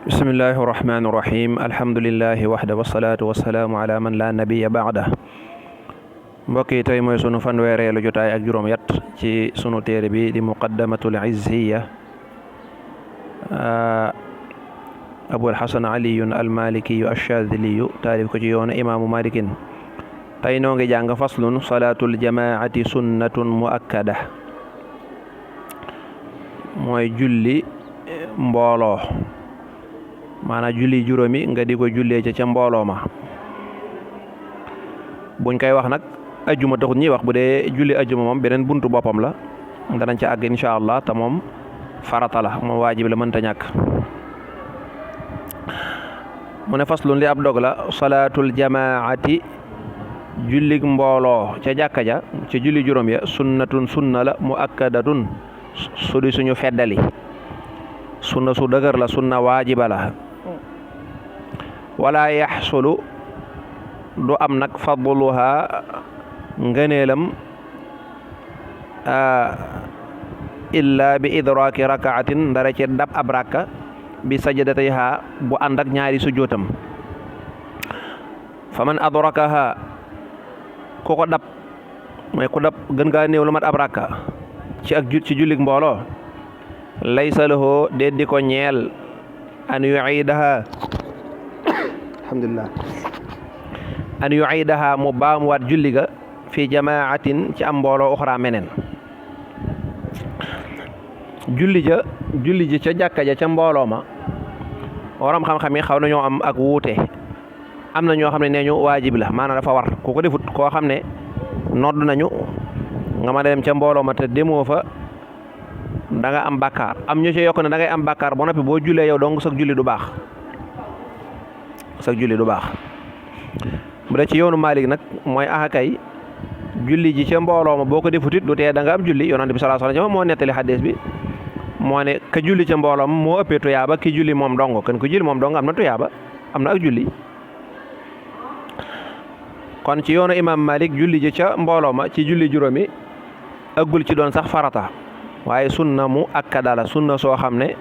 bismillahi irrahmani irrahim alhamdulilahi waxda wasalaatu wasalaamu ala man la nabiya baada. mbokk yi tey mooy sunu fanweereelu jotaay ak juróom yat ci sunu téere bi di muqaddamatul izziya abul hasan aliyun almalikiyu alchadiliyu taalif ko ci yoonu imaamu malikin. tey noo ngi jàng faslun salaatul jamaati sunnatun muakkada, mooy julli mbooloo, maanaam julli juróomi nga di ko jullee ca mbooloo ma. buñ koy wax nag ajjuma taxut ñuy wax, bu dee julli ajjuma moom beneen buntu boppam la, danañ ca àgg incha allah, te moom farata la, moom waajib la, mënta ñàkk. mu ne faslun li ab dog la, salaatul jamaati jullig mbooloo ca jàkka ja ca julli juróom ya sunnatun sunna la muakkadatun su di suñu feddali, sunna su dëgër la, sunna waajiba la. wala yaxsulu du am nag fadluha ngëneelam illa bi idraaki rakaatin ndara ci dab ab rakka bi sajdatayha bu ànd ak ñaari sujjóotam. fa man adrakaha ku ko dab, mooy ku dab gën gaa néew lu mat ab rakka ci jullig mbooloo, laysa lahu déet di ko ñeel an yuidaha alhamdulillah an yuidaha mu baamuwaat julli ga fi jamaatin ci am mbooloo uxra meneen. julli ji ca jàkka ja ca mbooloo ma, waram xam-xam yi xaw nañoo am ak wuute. am na ñoo xam ne nee ñu waajib la, maanaam dafa war ku ko defut, koo xam ne nodd nañu nga ma dem ca mbooloo ma te demoo fa da nga am bàkkaar. am ñu ci yokk ne da ngay am bàkkaar ba noppi boo jullee yow dong sag julli du baax, bu dee ci yoonu Maalik nag mooy kay julli ji ca mbooloo ma boo ko defutit du tee da nga am julli. Yonent bi sallallahu alayhi wasallam moo nettali xadis bi, moo ne ka julli ca mbooloo ma moo ëppee tuyaaba ki julli moom dong. kan ko julli moom dong am na tuyaaba, am na ak julli. kon ci yoonu imam Malik julli ji ca mbooloo ma ci julli juróomi ëggul ci doon sax farata, waaye sunna mu akkada la, sunna soo xam ne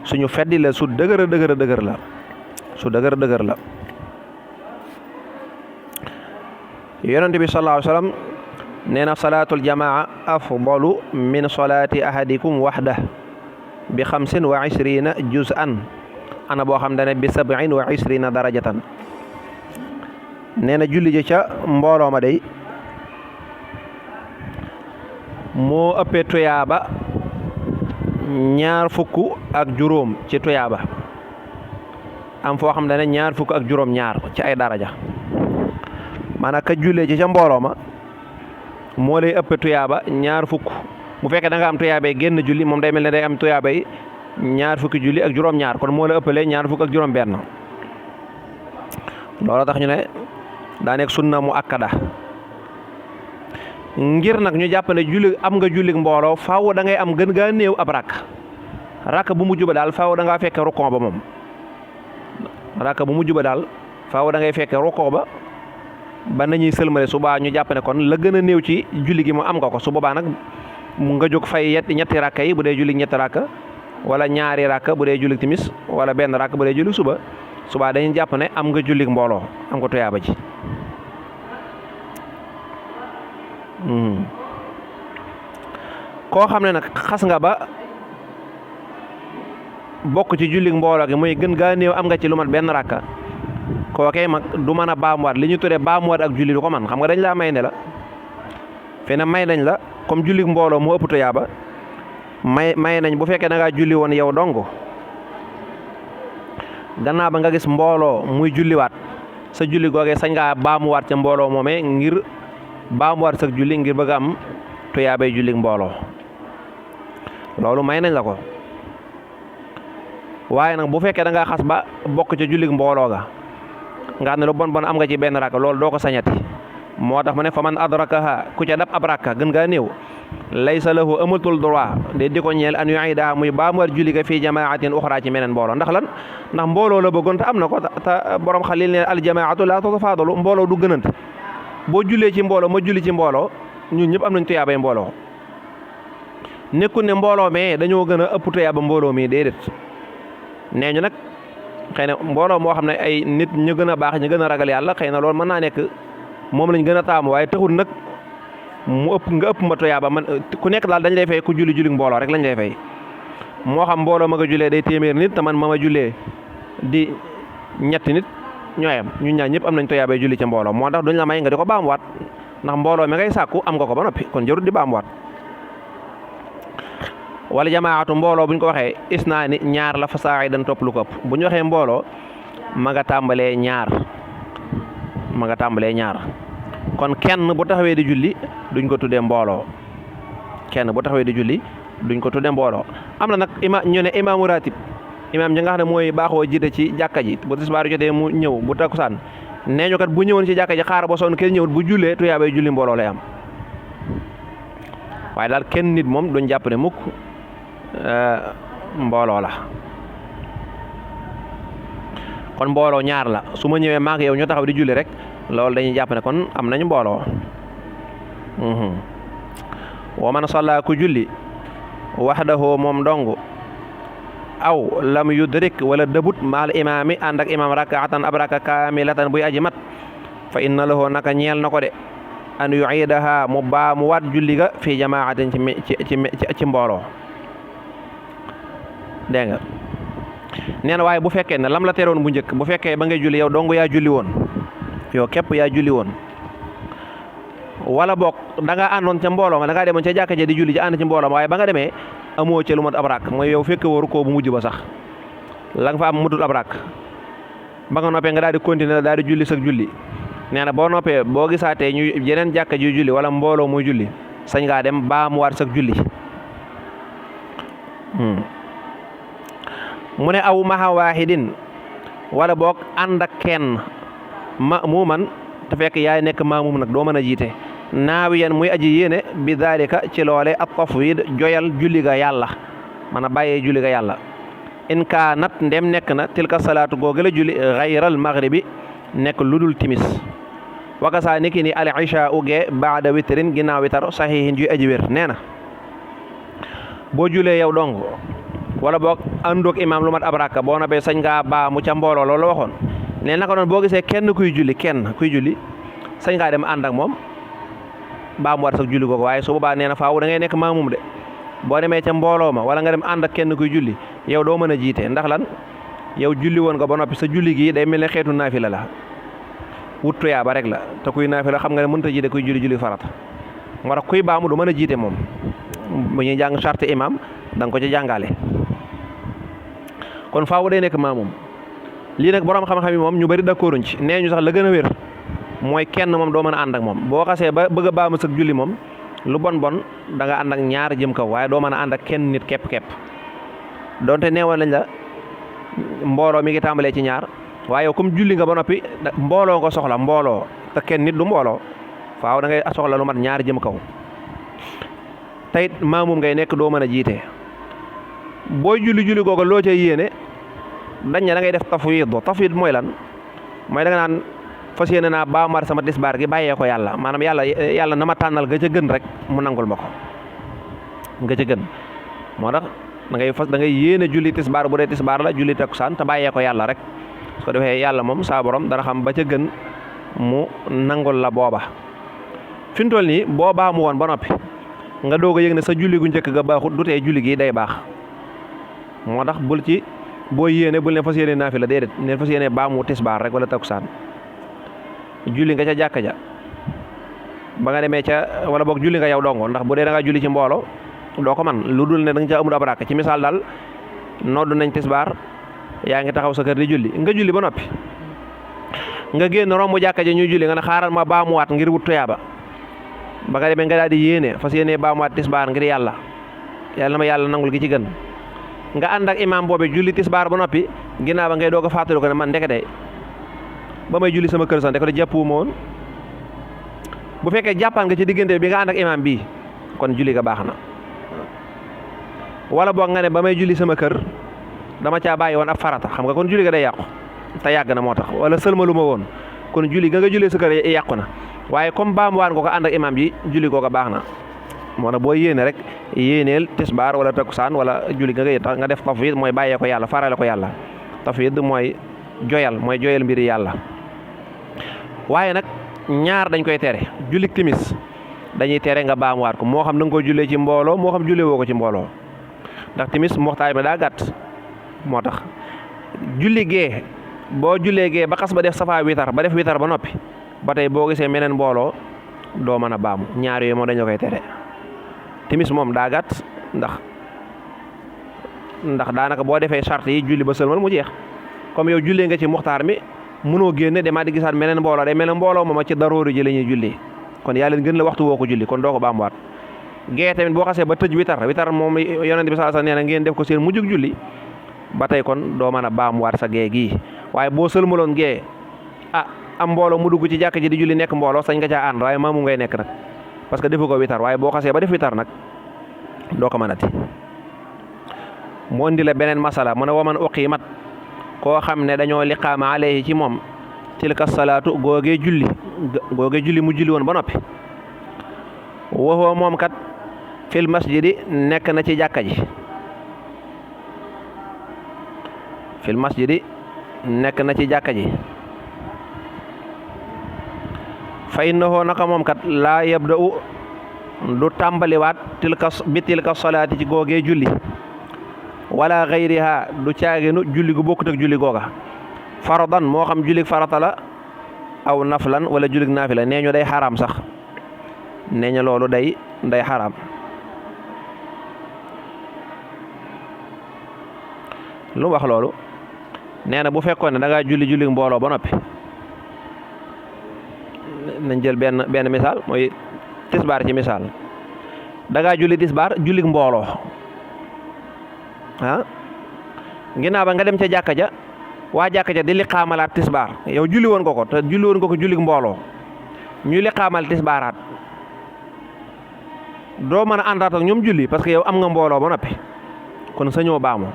suñu feddi la, su dëgër dëgër la. yonent bi sallallahu alayhi wasallam nee na salaatul jamaa afdalu min salaati ahadikum waxda bi 25 juz'an, ana boo xam ne bi 27 darajatan. nee na julli ji ca mbooloo ma day moo ëppee tuyaaba 20 ci tuyaaba, am foo xam ne 22 ci ay daraja. maanaam ka jullee ci ca mbooloo ma moo lay ëppee tuyaaba 20. bu fekkee da nga am tuyaabay génn julli, moom day mel ne day am tuyaabay 20 julli ak juróom-ñaar, kon moo la ëppalee 20 ak juróom-benn. loolu tax ñu ne daa nekk sunna mu akkada. ngir nag ñu jàpp ne julli am nga jullig mbooloo faaw da ngay am gën gaa néew ab rakk bu mujj ba daal faaw da ngaa fekke rukon ba moom. rakk bu mujj ba daal faaw da ngay fekke rukon ba nañuy sëlmale. subaa ñu jàpp ne kon la gën a néew ci julli gi mu am nga ko. su boobaa nag nga jóg fay ñetti rakka yi bu dee julli ñetti rakka, wala ñaari rakka bu dee julli timis, wala benn rakka bu dee julli subaa dañuy jàpp ne am nga jullig mbooloo, am nga tuyaaba ji. koo xam ne nag xas nga ba bokk ci jullig mbooloo gi muy gën gaa néew am nga ci lu mat benn rakka, kookee mag du mën a baamuwaat. li ñu tuddee baamuwaat ak julli du ko man. xam nga dañ laa may ne la fi ne may nañ la comme jullig mbooloo moo ëpp tuyaaba, may nañ bu fekkee da ngaa julli woon yow dong, gannaaw ba nga gis mbooloo muy julliwaat, sa julli googee sañ ngaa baamuwaat ca mbooloo moomee ngir baamuwaat sa julli ngir bëgg am tuyaabay jullig mbooloo. loolu may nañ la ko. waaye nag bu fekkee da ngaa xas ba bokk ca jullig mbooloo ga nga xam ne lu bon am nga ci benn rakka, loolu doo ko sañati. moo tax mu ne fa man adrakaha ku ca dab ab rakka gën ngaa néew, laysa lahu amatul droit de di ko ñeel an yuidaha muy baamuwaat julli ga fii jamaatin uxra ci meneen mbooloo. ndax lan? ndax mbooloo la bëggoon te am na ko, te borom xalil ne al jamaatu la tatafadalu, mbooloo du gënante. boo jullee ci mbooloo ma julli ci mbooloo, ñun ñëpp am nañ tuyaabay mbooloo. nekkul ne mbooloo mee dañoo gën a ëpp tuyaaba mbooloo mi déedéet. nee ñu nag xëy na mbooloo moo xam ne ay nit ñu gën a baax ñu gën a ragal yàlla xëy na loolu mën naa nekk moom lañ gën a taamu waaye taxul nag mu ëpp nga ëpp ma tuyaaba man ku nekk daal dañ lay fay ku julli mbooloo rek lañ lay fay moo xam mbooloo ma nga jullee day téeméer nit te man ma jullee di ñetti nit ñooyam ñun ñaar ñëpp am nañ tuyaabay julli ca mbooloo moo tax duñ la may nga di ko baamuwaat ndax mbooloo mi ngay sàkku am nga ko ba noppi kon jarul di baamuwaat wala jamaatu mbooloo buñ ko waxee isnaani ñaar la fa saa dañ topp lu ko ëpp bu ñu waxee mbooloo ma nga tàmbalee ñaar kon kenn bu taxawee di julli duñ ko tuddee mbooloo duñ ko tuddee mbooloo am na nag ñu ne imaamu ratib imaam ñi nga xam ne mooy baaxoo jiite ci jàkka ji bu tisbaar jotee mu ñëw bu takkusaan nee ñu kat bu ñëwoon ci jàkka ji xaar ba sonn kenn ñëwut bu jullee tuyaabay julli mbooloo lay am waaye daal kenn nit moom duñ jàpp ne mukk mbooloo la kon mbooloo ñaar la su ma ñëwee maak yow ñoo taxaw di julli rek loolu dañuy jàpp ne kon am nañu mbooloo wa man salla ku julli waxdahu moom dong aw lam yudrik wala dëbut maal imaami ànd ak imaam rakaatan ab raka kaamilatan buy aji mat fa inna lahu naka ñeel na ko de an yuidaha mu baa mu waat julli ga fii jamaatin ci mbooloo dégg nga nee na waaye bu fekkee ne lam la teroon bu njëkk bu fekkee ba ngay julli yow dong yaa julli woon yow képp yaa julli woon wala boog da nga àndoon ca mbooloo ma da ngaa demoon ca jàkka ja di julli ci ànd ci mbooloo ma waaye ba nga demee amoo ca lu mat ab rak mooy yow fekke waru koo bu mujj ba sax la nga fa am mutul ab rak ba nga noppee nga daal di continuer daal di julli sag julli nee na boo noppee boo gisaatee ñu yeneen jàkka ji julli wala mbooloo muy julli sañ ngaa dem baa mu waat sag julli mu ne aw maha waahidin wala boog ànd ak kenn ma'muuman te fekk yaay nekk maamum nag doo mën a jiite naawiyan muy aji yéene bi daalika ci loole at tafwid joyal julli ga yàlla man a bàyyee julli ga yàlla in kaanat ndem nekk na tilka salaatu googu la julli xayral maghribi nekk ludul timis wakasaa niki ni al isha ugee baada witrin ginnaaw witar saxihin ju aji wér nee na boo julee yow dong wala boog àndoog imaam lu mat ab rakka boo nabee sañ ngaa baa mu ca mbooloo loolu waxoon ne naka noonu boo gisee kenn kuy julli sañ ngaa dem ànd ak moom baa mu war sax julli googu waaye su boobaa nee na faaw da ngay nekk maamum de boo demee ca mbooloo ma wala nga dem ànd ak kenn kuy julli yow doo mën a jiite ndax lan yow julli woon nga ba noppi sa julli gi day mel ne xeetu naafila la wut tuyaaba rek la te kuy naafila xam nga ne mënut a jiite kuy julli farata moo tax kuy baamu du mën a jiite moom bu ñuy jàng charte imam da nga ko ci jàngale kon faaw day nekk maamum lii nag borom xam-xam yi moom ñu bari d'accorduñ ci nee ñu sax la gën a wér mooy kenn moom doo mën a ànd ak moom boo xasee ba bëgg a baamu sëg julli moom lu bon da nga ànd ak ñaar jëm kaw waaye doo mën a ànd ak kenn nit képp donte neewoon lañ la mbooloo mi ngi tàmbalee ci ñaar waaye yow comme julli nga ba noppi mbooloo nga soxla mbooloo te kenn nit du mbooloo faaw da ngay soxla lu mat ñaar jëm kaw tey maamum ngay nekk doo mën a jiite booy julli googu loo ca yéene dañ ne da ngay def tafwid mooy lan mooy da nga naan fas yéene naa baa mar sama tisbaar gi bàyyee ko yàlla maanaam yàlla na ma tànnal ga ca gën rek mu nangul ma ko ga ca gën moo tax da ngay yéene julli tisbaar bu dee tisbaar la julli takkusaan te bàyyee ko yàlla rek su ko defee yàlla moom saa borom dana xam ba ca gën mu nangul la booba fi mu toll nii boo baamu woon ba noppi nga doog a yëg ne sa julli gu njëkk ga baaxut du tee julli gi day baax moo tax boo yéene bul ne fas yéene naafila déedéet ne fas yéene baamu tisbaar rek wala takkusaan julli nga ca jàkka ja ba nga demee ca wala boog julli nga yow dongo ndax bu dee da nga julli ci mbooloo doo ko man lu dul ne da nga ca amul ab rakk ci misaal daal noddu nañ tisbaar yaa ngi taxaw sa kër di julli nga julli ba noppi nga génn romb jàkka ja ñuy julli nga ne xaaral ma baamuwaat ngir wut tuyaaba ba nga demee nga daal di yéene fas yéene baamuwaat tisbaar ngir yàlla ma yàlla nangul gi ci gën nga ànd ak imaam boobe julli tisbaar ba noppi ginnaaw ba ngay doog a fàttali ko ne man ndekete ba may julli sama kër sax ndekete jàppuwuma woon bu fekkee jàppaan nga ci diggante bi nga ànd ak imaam bii kon julli ga baax na wala boog nga ne ba may julli sama kër dama caa bàyyi woon ab farata xam nga kon julli ga day yàqu te yàgg na moo tax wala sëlmalu ma woon kon julli ga nga jullee sa kër yàqu na waaye comme baamuwaat nga ko ànd ak imaam bi julli googa baax na moo tax boo yéene rek yéeneel tisbaar wala takkusaan wala julli nga def tafwid mooy bàyyee ko yàlla farale ko yàlla tafwid mooy joyal mbiri yàlla. waaye nag ñaar dañ koy tere jullik timis dañuy tere nga baamuwaat ko moo xam da nga ko jullee ci mbooloo moo xam jullee woo ko ci mbooloo ndax timis muxtaar bi daa gàtt moo tax. julli gee boo jullee gee ba xas ba def safa witar ba def witar ba noppi ba tey boo gisee meneen mbooloo doo mën a baamu ñaar yooyu moom dañoo koy tere. timis moom daa gàtt ndax daanaka boo defee charte yi julli ba sëlmal mu jeex comme yow jullee nga ci muxtaar mi mënoo génne demaat di gisaat meneen mbooloo day mel ne mbooloo moom ci daroori ji la ñuy julli kon yaa leen gën la waxtu woo ko julli kon doo ko baamuwaat. gee tamit boo xasee ba tëj witar moom yonent bi sallallahu alayhi wasallam nee na ngeen def ko seen mujjug julli ba tey kon doo mën a baamuwaat sa gee gii waaye boo sëlmaloon gee am mbooloo mu dugg ci jàkk ji di julli nekk mbooloo sañ nga caa ànd waaye maamu ngay nekk nag parce que defu ko witar waaye boo xasee ba def witar nag doo ko mënati. mu indi la beneen masala mu ne waman uqimat koo xam ne dañoo liqaama alayhi ci moom tilka salaatu googee julli mu julli woon ba noppi waxoo moom kat fil masjidi nekk na ci jàkka ji fa innahu naka moom kat laa yabda'u du tàmbaliwaat tilka salaati ci googee julli wala gayriha du caaginu julli gu bokkut ak julli googa faradan moo xam julli farata la aw naflan wala julli naafila nee ñu day xaraam sax nee ñu loolu day xaraam. lu wax loolu nee na bu fekkoon ne da ngaa julli mbooloo ba noppi nañ jël benn misaal mooy tisbaar ci misaal da ngaa julli tisbaar julli mbooloo ginnaaw ba nga dem ca jàkka ja waa jàkka ja di liqaamalaat tisbaar yow julli woon ko te julli woon ko julli mbooloo ñu liqaamal tisbaaraat doo mën a àndaat ak ñoom julli parce que yow am nga mbooloo ba noppi kon sañoo baamu.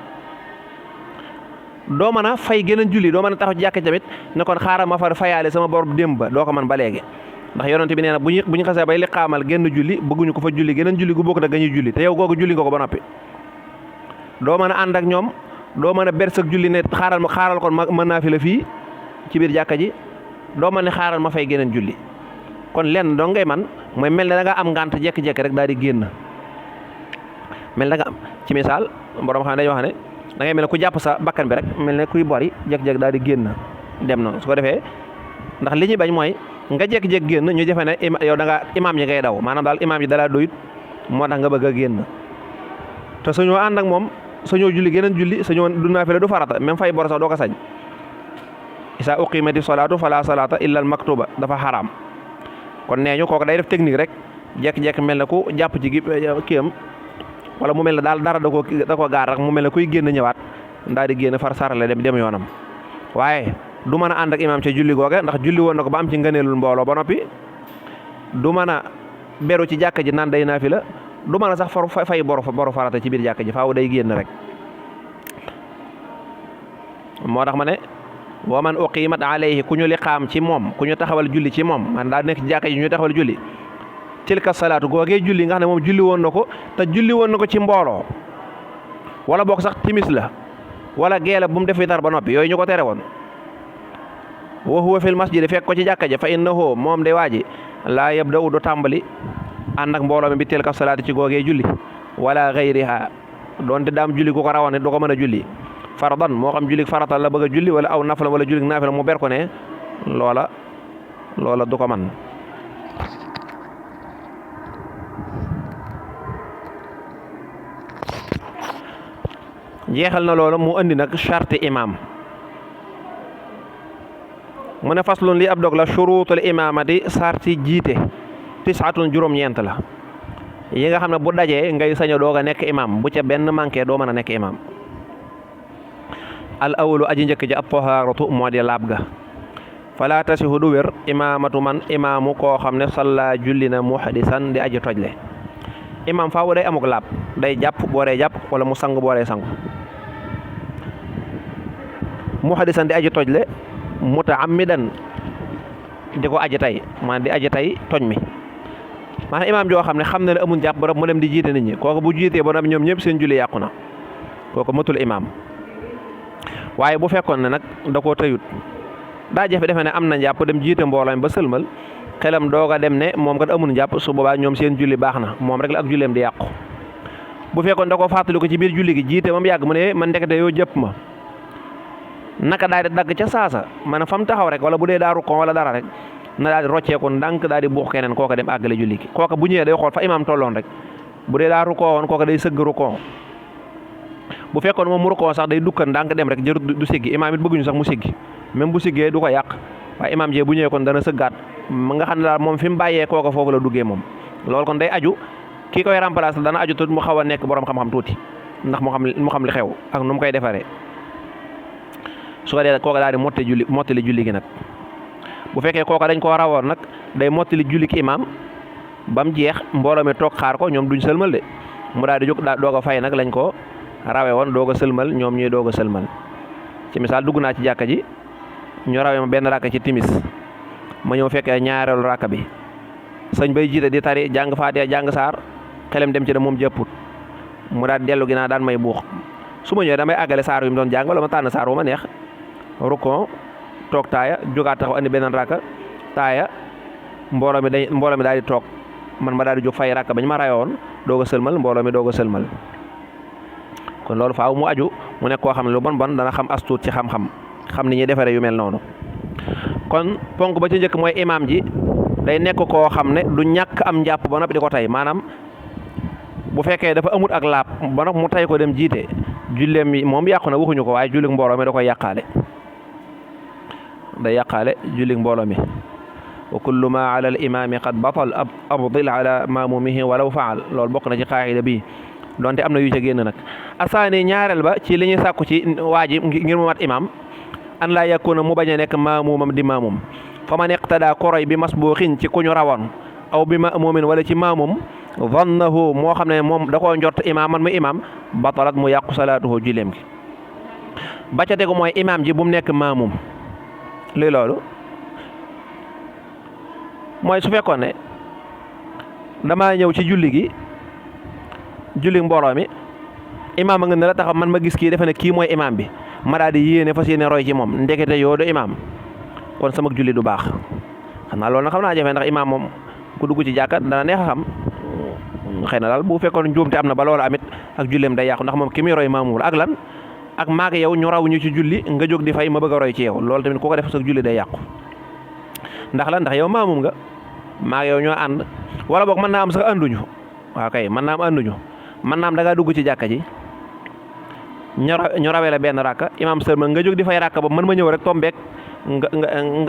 doo mën a fay geneen julli doo mën a taxaw ci jàkka tamit ne kon xaaral ma far fayaale sama bor démb ba doo ko mën ba léegi ndax yonent bi nee na bu ñu xasee bay liqaamal genn julli bëgguñu ko fa julli geneen julli gu bokk nag nga ñuy julli te yow googu julli nga ko ba noppi. doo mën a ànd ak ñoom doo mën a bersak julli ne xaaral kon mën naa fi la fii ci biir jàkka ji doo mën ne xaaral ma fay geneen julli kon lenn doo ngay man mooy mel ne da nga am ngànt jekki-jekki rek daal di génn mel da nga am ci misaal borom xam ne dañuy wax ne da ngay mel ne ku jàpp sa bakkan bi rek mel ne kuy bori jekki-jekki daal di génn dem na su ko defee ndax li ñuy bañ mooy nga jekki-jekki génn ñu defe ne yow da nga imaam yi ngay daw maanaam daal imaam yi dalaa doyut moo tax nga bëgg a génn te suñoo ànd ak moom sañoo julli geneen julli sañoo du naafila du farata même fay bor sax doo ko sañ isa uqimati salaatu fala salaata illa al maktuba dafa xaraam kon nee ñu kooku day def technique rek jekk-jekk mel ne ku jàpp ci kiyam wala mu mel ne daal dara da ko gaar rek mu mel ne kuy génn ñëwaat ndaa di génn far sarale dem yoonam waaye du mën a ànd ak imaam ca julli googe ndax julli woon na ko ba am ci ngëneelul mbooloo ba noppi du mën a beru ci jàkka ji naan day naafila du mën a sax fay boru farata ci biir jàkka ji faaw day génn rek moo tax ma ne wa man uqimat alayhi ku ñu liqaam ci moom ku ñu taxawal julli ci moom man daa nekk ci jàkka ji ñu taxawal julli tilka salaatu googee julli nga xam ne moom julli woon na ko te julli woon na ko ci mbooloo wala boog sax timis la wala geela bu mu def witar ba noppi yooyu ñu ko tere woon wa huwa fil masjid fekk ko ci jàkka ja fa innahu moom de waaji laa yabda'u du tàmbali ànd ak mbooloo mi bi tilka salaati ci googee julli wala gayriha doonte daam julli ku ko rawoon du ko mën a julli fardan moo xam julli farata la bëgg a julli wala aw nafla wala julli naafila mu ber ko ne loola du ko man jeexal na loolu mu andi nag charte imam mu ne faslun li ab dog la shuruutul imaamati sarti jiite tisatun juróom-ñeent la yi nga xam ne bu dajee ngay sañ a doog a nekk imam bu ca benn manqué doo mën a nekk imam al awalu aji njëkk ji at tahaaratu moo di laab ga fala tasihu du wér imaamatu man imaamu koo xam ne salla julli na muhdisan di aji tojle imam faawu day amuk laab day jàpp booree jàpp wala mu sangu booree sangu muhdisan di aji tojle mutaammidan di ko aji tay maanaam di aji tay toj mi maanaam imaam joo xam ne xam na ne amul jàpp ba mu dem di jiite nit ñi kooku bu jiitee ba ñoom ñëpp seen julli yàqu na kooku matul imaam waaye bu fekkoon ne nag da koo tëyut daa jafe defe ne am na njàpp dem jiite mbooloo mi ba sëlmal xelam doog a dem ne moom kat amul njàpp su boobaa ñoom seen julli baax na moom rek la ak julleem di yàqu. bu fekkoon da koo fàttali ko ci biir julli gi jiite moom yàgg mu ne man ndekete yoo jëpp ma naka daal di dagg ca saasa maanaam fa mu taxaw rek wala bu dee daa rukkoo wala dara rek na daal di rocceeku ndànk daal di buux keneen kooka dem àggale julli gi kooka bu ñëwee day xool fa imaam tolloon rek bu dee daa rukkoo woon kooka day sëgg rukkoo bu fekkoon moom mu rukkoo sax day dukkan ndànk dem rek jërut du siggi imaam it bëgguñu sax mu siggi même bu siggee du ko yàq waaye imaam jee bu ñëwee kon dana sëggaat nga xam ne daal moom fi mu bàyyee kooka foofu la duggee moom loolu kon day aju kii koy remplacer dana aju tuuti mu xaw a nekk borom xam-xam tuuti ndax mu xam li xew ak nu mu koy defaree su ko dee kooka daal di mottali julli gi nag bu fekkee kooka dañ koo rawoon nag day mottali julli ki imaam ba mu jeex mbooloo mi toog xaar ko ñoom duñ sëlmal de mu daal di jóg doog a fay nag lañ ko rawe woon doog a sëlmal ñoom ñuy doog a sëlmal ci misaal dugg naa ci jàkka ji ñu rawe ma benn rakka ci timis ma ñëw fekkee ñaareelu rakka bi sëñ bay jiite di tari jàng faatiha jàng saar xelem dem ci ne moom jàpput mu daal dellu ginnaaw daan may buux su ma ñëwee damay àggale saar yu mu doon jàng wala ma tànn saar wu ma neex rukkoo toog taaya jógaat taxaw andi beneen rakka taaya mbooloo mi daal di toog man ma daal di jóg fay rakka bañ ma rayoon doog a sëlmal mbooloo mi doog a sëlmal kon loolu faaw mu aju mu nekk koo xam ne lu bon dana xam astuut ci xam-xam ni ñuy defaree yu mel noonu kon ponk ba ci njëkk mooy imaam ji day nekk koo xam ne du ñàkk am njàpp ba noppi di ko tey maanaam bu fekkee dafa amut ak laab ba noppi mu tey ko dem jiite julleem yi moom yàqu na waxuñu ko waaye jullit mbooloo mi da koy yàqaale day yàqaale jullit mbooloo mi wa kullu ma ala al imaami qad batal abdil ala maamumihi walaw faal loolu bokk na ci xaaxida bi donte am na yu ca génn nag asaani ñaareel ba ci li ñuy sàkku ci waa ji ngir mu mat imaam an laa yakuna mu bañ a nekk maamumam di maamum fa man iqtada koroy bi masbuuxin ci ku ñu rawoon aw bi maamumin wala ci maamum zannahu moo xam ne moom da koo njort imaam man mu imaam batalat mu yàqu salaatuhu julleem gi ba ca tegu mooy imaam ji bu mu nekk maamum luy loolu mooy su fekkoon ne damaa ñëw ci julli mbooloo mi imaam a nga ne la taxaw man ma gis kii defe ne kii mooy imaam bi ma daal di yéene fas yéene roy ci moom ndekete yoo du imaam kon sama julli du baax xam naa loolu nag xam naa jafe ndax imaam moom ku dugg ci jàkka dana neex a xam xëy na daal bu fekkoon njuumte am na ba loolu amit ak julleem day yàqu ndax moom ki muy roy maamul ak lan ak maag yow ñu raw ñu ci julli nga jóg di fay ma bëgg a roy ci yow loolu tamit ku ko def sa julli day yàqu ndax lan ndax yow maamum nga maag yow ñoo ànd wala boog mën naa am sax ànduñu waaw kay mën naa am ànduñu mën naa am da ngaa dugg ci jàkka ji ñu rawee la benn rakka imaam sërmal nga jóg di fay rakka ba man ma ñëw rek tombeek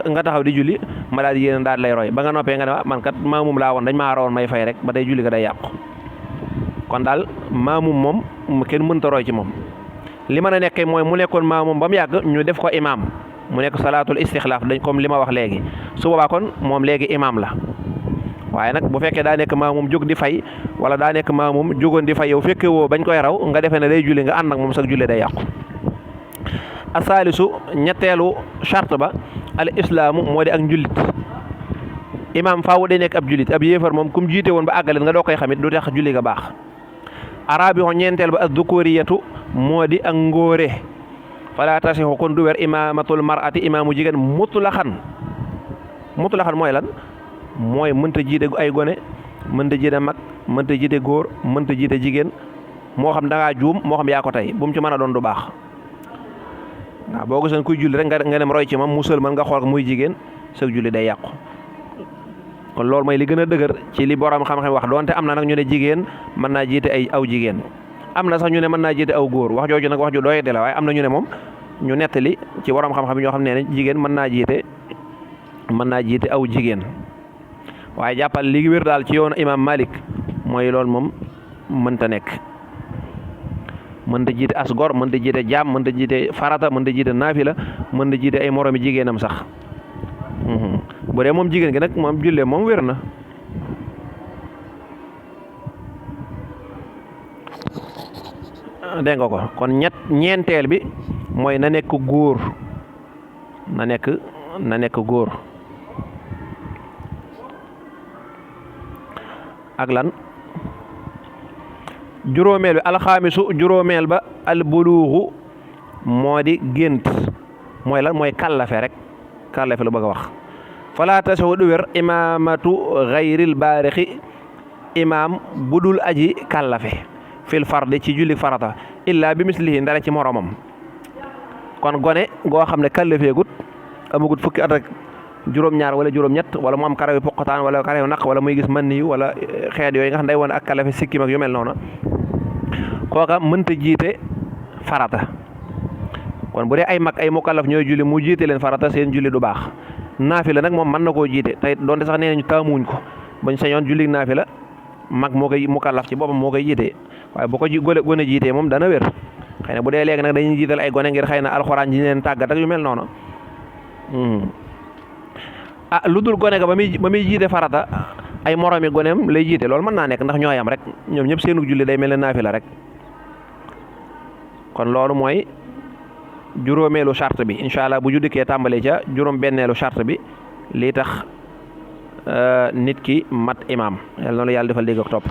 nga taxaw di julli ma daal di yéen daal lay roy ba nga noppee nga ne man kat maamum laa woon dañ maa rawoon may fay rek ba tey julli ga day yàqu kon daal maamum moom kenn mënta roy ci moom li mën a nekkee mooy mu nekkoon maamum ba mu yàgg ñu def ko imaam mu nekk salaatul istixlaaf dañ comme li ma wax léegi su boobaa kon moom léegi imaam la waaye nag bu fekkee daa nekk maamum jóg di fay wala daa nekk maamum jógoon di fay yow fekke woo bañ koy raw nga defee ne day julli nga ànd ak moom sax julli day yàqu asaalisu ñetteelu charte ba al islaamu moo di ak njullit imaam faaw day nekk ab jullit ab yéefar moom kum jiite woon ba àggaleen nga doo koy xamit du tax julli nga baax arabi xo ñeenteel ba ak dukuriyatu moo di ak ngóore fala tasixu kon du wer imaamatul mar'ati imaamu jigéen mutlaxan mooy lan mooy mënta jiite ay gone mënta jiite mag mënta jiite góor mënta jiite jigéen moo xam da ngaa juum moo xam yaa ko tey bu mu ci mën a doon du baax waaw boo gisoon kuy julli rek nga dem roy ci moom musal man nga xool ko muy jigéen sa julli day yàqu kon loolu mooy li gën a dëgër ci li borom xam-xam wax doonte am na nag ñu ne jigéen mën naa jiite aw jigéen am na sax ñu ne mën naa jiite aw góor wax jooju nag wax ju doy de la waaye am na ñu ne moom ñu nettali ci borom xam-xam ñoo xam ne jigéen mën naa jiite aw jigéen waaye jàppal li wér daal ci yoonu imam Malik mooy loolu moom mënta nekk mënta jiite as gor mënta jiite jaam mënta jiite farata mënta jiite naafila mënta jiite ay moromi jigéenam sax bu dee moom jigéen gi nag moom jullee moom wér na dégg nga ko kon ñeenteel bi mooy na nekk góor na nekk góor ak lan juróomeel bi alxaamisu juróomeel ba albuluuxu moo di gént mooy lan mooy kàllafe rek kàllafe lu bëgg a wax fala tasawu du wér imaamatu gayril baarixi imaam bu dul aji kàllafe fil fardi ci julli farata illa bi mislihi ndara ci moromam kon gone goo xam ne kàllafeegut amagut fukki at ak juróom-ñaar wala juróom-ñett wala mu am karaw yu poqataan wala karaw yu naq wala muy gis man nii wala xeet yooyu nga xam day woon ak kàllafe sikkim ak yu mel noonu kooka mënta jiite farata kon bu dee ay mag ay mukallaf ñooy julli mu jiite leen farata seen julli du baax naafila nag moom mën na koo jiite tey doonte sax nee nañu taamuñ ko bañ sañoon julli naafila mag moo koy mukallaf ci boppam moo koy jiite waaye bu ko gone jiitee moom dana wér xëy na bu dee léegi nag dañuy jiital ay gone ngir xëy na alxuraan ji leen tàggat ak yu mel noonu lu dul gone ga ba muy jiite farata ay moromi goneem lay jiite loolu mën naa nekk ndax ñooyam rek ñoom ñëpp seenu julli day mel ne naafila rek kon loolu mooy juróomeelu charte bi incha allah bu ju dikkee tàmbalee ca juróom benneelu charte bi lii tax nit ki mat imaam yàlla noonu yàlla defal dégg ak topp